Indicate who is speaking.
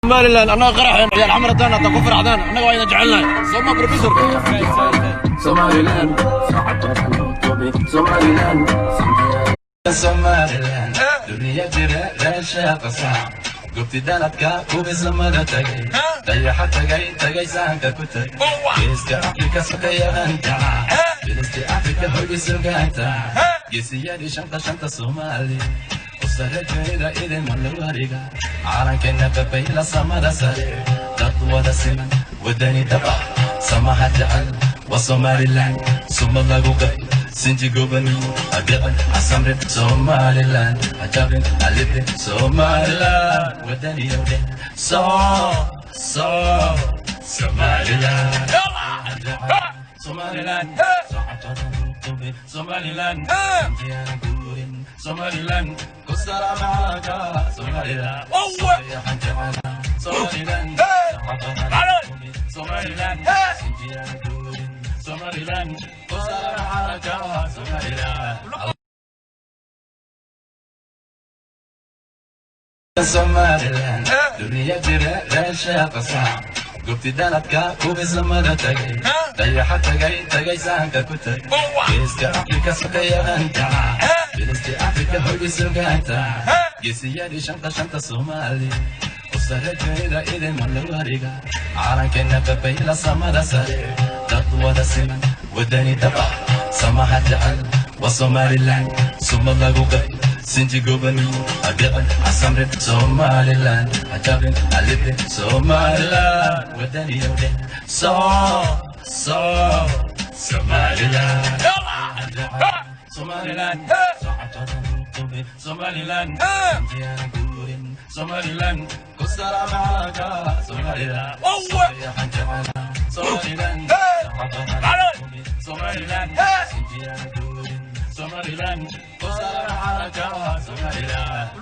Speaker 1: Somaliland annaga qaraxeen ciyaal xamar haddaan ku farxdaan, annaga waa idin jecelnahay, sooma professor?
Speaker 2: Somaliland, Somaliland, Somaliland, duniya jira reesha qasac, gobti dhaladka kubisamada tagay, dayaxa tagay, tagay sahanka ku tagay, Geeska Afrika sokayahanka, Filisti Afrika hogi sugaanta, geesiyadii shanta shanta Soomaali usarajeeda idin malwariga, calankeena babayla samada sare, dad wada siman, wadani dhaba, samaha jecel waa Somaliland, sumad lagu qay sinji gobani, adhicin asamrin Somaliland, ajabin alibin Somaliland, wadaniyowdhe so so Somaliland, Somaliland, Somaliland, Somaliland, kusalaamaka Somaliland, Somaliland, Somaliland, Somaliland, kusalaamaka Somaliland. Somaliland, duniya jira reesha qasac, gobti dhaladka kubisamada tagay, dayaxa tagay, tagay sahanka ku tagay, Geeska Afrika sokayahanka, Filisti Afrika hogi sugaanta, geesiyadii shanta shanta Soomaali usarajeeda idin malwariga, calankeena babayla samada sare, dad wada siman, wadani dhaba, samaha jecel waa Somaliland, sumad lagu qay sinji gobani, adhicin asamrin Somaliland, ajabin alibin Somaliland, wadaniyowdhe so so Somaliland, Somaliland, Somaliland, Somaliland, kusalaamaka Somaliland, Somaliland, Somaliland, Somaliland, kusalaamaka Somaliland.